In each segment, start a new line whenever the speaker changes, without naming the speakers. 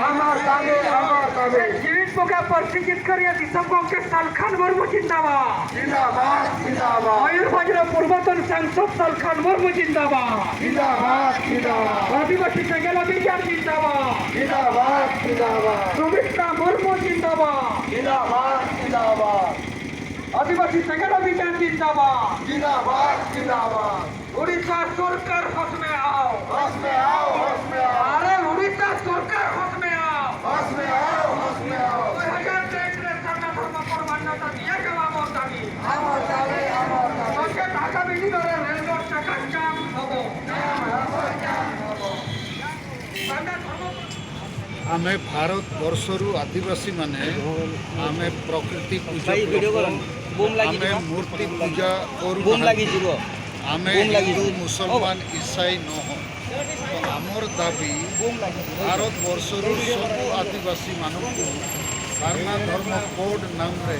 আমার দাবি, আমার দাবি।
जीवित बोगा परसी जितकरिया दिसम गोमके सालखान मुर्मू जिंदाबाद।
জিন্দাবাদ, জিন্দাবাদ।
मयूरभंज पूर्वतन सांसद सालखान मुर्मू जिंदाबाद।
জিন্দাবাদ, জিন্দাবাদ।
आदिवासी सेंगेल अभियान जिंदाबाद।
জিন্দাবাদ, জিন্দাবাদ।
सुमित्रा मुर्मू जिंदाबाद।
জিন্দাবাদ, জিন্দাবাদ।
आदिवासी सेंगेल अभियान जिंदाबाद।
জিন্দাবাদ, জিন্দাবাদ।
उड़ीसा सरकार होश में आओ।
होश में आओ, होश में आओ।
अरे उड़ीसा सरकार होश में आओ।
होश में आओ, होश में आओ।
2023 ରେ ସାରନା ଧର୍ମ କୋଡ ମାନ୍ୟତା ଦିଆଯାଉ ଆମର ଦାବି।
আমার দাবি, আমার দাবি।
ନଚେତ ଆଗାମୀ ଦିନରେ ରେଲ ରୋଡ ଚକା ଜାମ୍ ହବ। ସାରନା ଧର୍ମ
ଆମେ ଭାରତବର୍ଷରୁ ଆଦିବାସୀମାନେ ଆମେ ପ୍ରକୃତି ପୂଜା
ଭାଇ, ଭିଡ଼ିଓ କରନି। ବୁମ୍
ଆମେ
ଲାଗିଯିବ।
ମୂର୍ତ୍ତି ପୂଜା କରୁ।
ବୁମ୍ ଲାଗିଯିବ।
ଆମେ
ବୁମ୍ ଲାଗିଯିବ।
ହିନ୍ଦୁ, ମୁସଲମାନ, ଇସାଇ ନୁହଁ। ତ ଆମର ଦାବି, ଭାରତବର୍ଷରୁ ସବୁ ଆଦିବାସୀମାନଙ୍କୁ ସାରନା ଧର୍ମ କୋଡ୍ ନାମରେ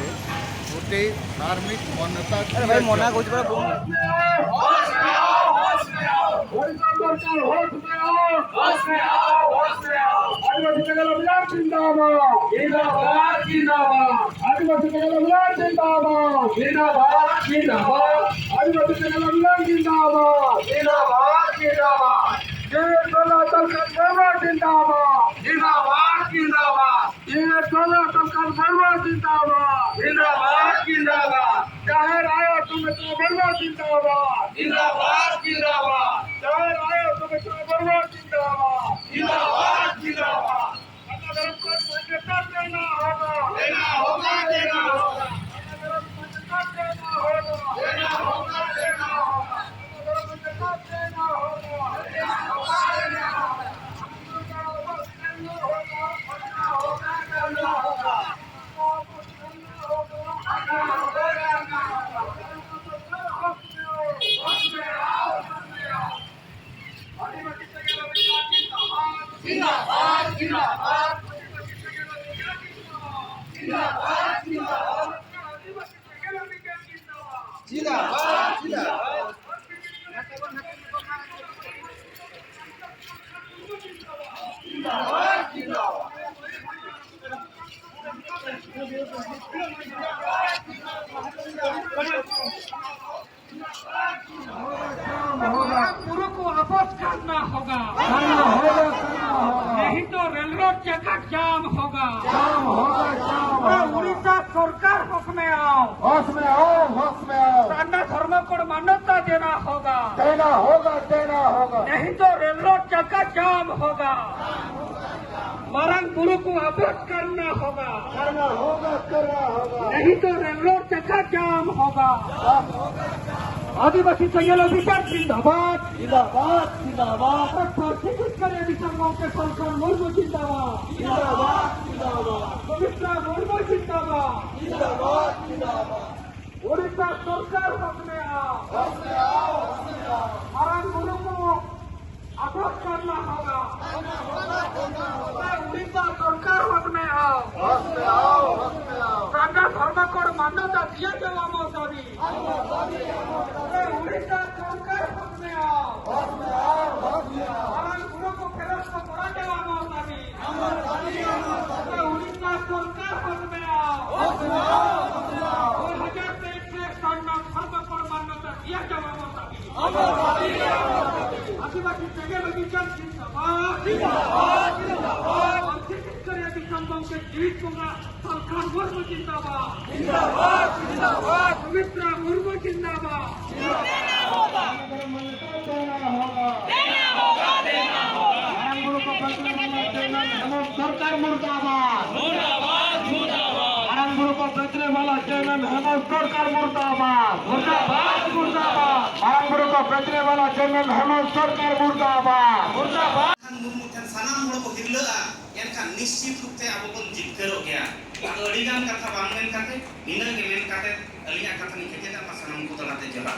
ଗୋଟେ ଧାର୍ମିକ ମାନ୍ୟତା
ଆରେ ଭାଇ, ମନା
ଦିଆଯାଉ।
କରୁଛି ପରା, ବୁମ୍।
उड़ीसा सरकार होश में आओ, होश में आओ, होश में आओ। आदिवासी सेंगेल अभियान जिंदाबाद।
ଜିନ୍ଦାବାଦ, ଜିନ୍ଦାବାଦ।
आदिवासी सेंगेल अभियान जिंदाबाद।
ଜିନ୍ଦାବାଦ, ଜିନ୍ଦାବାଦ।
आदिवासी सेंगेल अभियान जिंदाबाद।
ଜିନ୍ଦାବାଦ, ଜିନ୍ଦାବାଦ।
ये टोला तलखन मुर्मू जिंदाबाद।
ଜିନ୍ଦାବାଦ, ଜିନ୍ଦାବାଦ।
ये टोला तलखन मुर्मू जिंदाबाद।
ଜିନ୍ଦାବାଦ, ଜିନ୍ଦାବାଦ।
जाहिर आयो सुमित्रा मुर्मू जिंदाबाद।
ଜିନ୍ଦାବାଦ, ଜିନ୍ଦାବାଦ।
जाहिर आयो सुमित्रा मुर्मू जिंदाबाद।
ଜିନ୍ଦାବାଦ, ଜିନ୍ଦାବାଦ।
धर्म को मान्यता देना होगा।
देना होगा, देना होगा।
धर्म मान्यता देना होगा।
देना होगा, देना होगा।
धर्म मान्यता देना होगा।
देना होगा, देना होगा।
करना होगा।
करना होगा, करना होगा।
करना होगा।
करना होगा, करना होगा। होश में आओ, होश में आओ।
आदिवासी सेंगेल अभियान जिंदाबाद।
जिंदाबाद, जिंदाबाद।
आदिवासी सेंगेल अभियान जिंदाबाद।
जिंदाबाद, जिंदाबाद।
आदिवासी सेंगेल अभियान जिंदाबाद।
जिंदाबाद, जिंदाबाद। जिंदाबाद, जिंदाबाद। गुरु को वापस करना होगा।
करना होगा, करना होगा।
नहीं तो रेल रोड चक्का जाम होगा।
जाम होगा, जाम होगा।
उड़ीसा सरकार होश में आओ।
होश में आओ, होश में आओ।
सारना धर्म को मान्यता देना होगा।
देना होगा, देना होगा।
नहीं तो रेल रोड चक्का जाम होगा। मारंग गुरु को वापस करना होगा।
करना होगा, करना होगा।
नहीं तो रेल रोड चक्का जाम होगा। आदिवासी संगेल अभियान जिंदाबाद।
जिंदाबाद, जिंदाबाद।
करे सरकार मुर्मू जिंदाबाद।
जिंदाबाद, जिंदाबाद।
सुमित्रा मुर्मू जिंदाबाद।
जिंदाबाद, जिंदाबाद।
उड़ीसा सरकार होश में आओ।
होश में आओ, होश में आओ।
मारंग गुरु को वापस करना होगा। उड़ीसा सरकार होश में आओ।
होश में आओ, होश में आओ।
सारना धर्म कोड मान्यता दिया जाओ ଆମ दाबी। उड़ीसा सरकार होश में आओ।
होश में आओ, होश में आओ।
मारंग गुरु को फेरस्त କରାଯାଉ ଆମ ଦାବି।
আমার দাবি, আমার দাবি।
उड़ीसा सरकार होश में आओ।
होश में आओ, होश में आओ।
2023 सारना धर्म कोड मान्यता दिया जाओ ଆମ दाबी।
আমার দাবি, আমার দাবি।
आदिवासी सेंगेल अभियान जिंदाबाद।
जिंदाबाद, जिंदाबाद।
के जीवित बोगा सलखान मुर्मू जिंदाबाद।
जिंदाबाद, जिंदाबाद।
सुमित्रा मुर्मू जिंदाबाद।
देना होगा, देना होगा, देना होगा। गुरु को बेचने वाला चैनल हेमंत सरकार मुर्दाबाद। मुर्दाबाद, गुरु को बेचने वाला चैनल हेमंत सरकार मुर्दाबाद।
मुर्दाबाद, मुर्दाबाद।
गुरु को बेचने वाला चैनल हेमंत सरकार मुर्दाबाद।
मुर्दाबाद।
ᱠᱷᱟᱱ ᱢᱩᱨᱢᱩ ᱴᱷᱮᱱ ᱥᱟᱱᱟᱢ ᱦᱚᱲ ᱠᱚ ᱦᱤᱨᱞᱟᱹᱜᱼᱟ, ᱮᱱᱠᱷᱟᱱ ᱱᱤᱥᱪᱤᱛ ᱨᱩᱯ ᱛᱮ ᱟᱵᱚ ᱵᱚᱱ ᱡᱤᱛᱠᱟᱹᱨᱚᱜ ᱜᱮᱭᱟ। ᱟᱫᱚ ᱟᱹᱰᱤᱜᱟᱱ ᱠᱟᱛᱷᱟ ᱵᱟᱝ ᱢᱮᱱ ᱠᱟᱛᱮ ᱱᱤᱱᱟᱹᱜ ᱜᱮ ᱢᱮᱱ ᱠᱟᱛᱮ ᱟᱹᱞᱤᱧᱟᱜ ᱠᱟᱛᱷᱟ ᱞᱤᱧ ᱠᱮᱪᱮᱫᱟ। ᱢᱟ ᱥᱟᱱᱟᱢ ᱠᱚ ᱛᱟᱞᱟᱛᱮ ᱡᱚᱦᱟᱨ।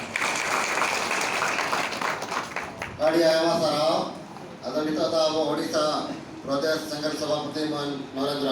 ᱟᱹᱰᱤ ᱟᱭᱢᱟ ᱥᱟᱨᱦᱟᱣ। ᱟᱫᱚ ᱱᱤᱛᱚᱜ ᱫᱚ ᱟᱵᱚ ᱳᱰᱤᱥᱟ ᱯᱨᱚᱫᱮᱥ ᱥᱮᱸᱜᱮᱞ ᱥᱚᱵᱷᱟᱯᱚᱛᱤ ᱢᱟᱹᱱ ᱱᱚᱨᱮᱱᱫᱨᱚ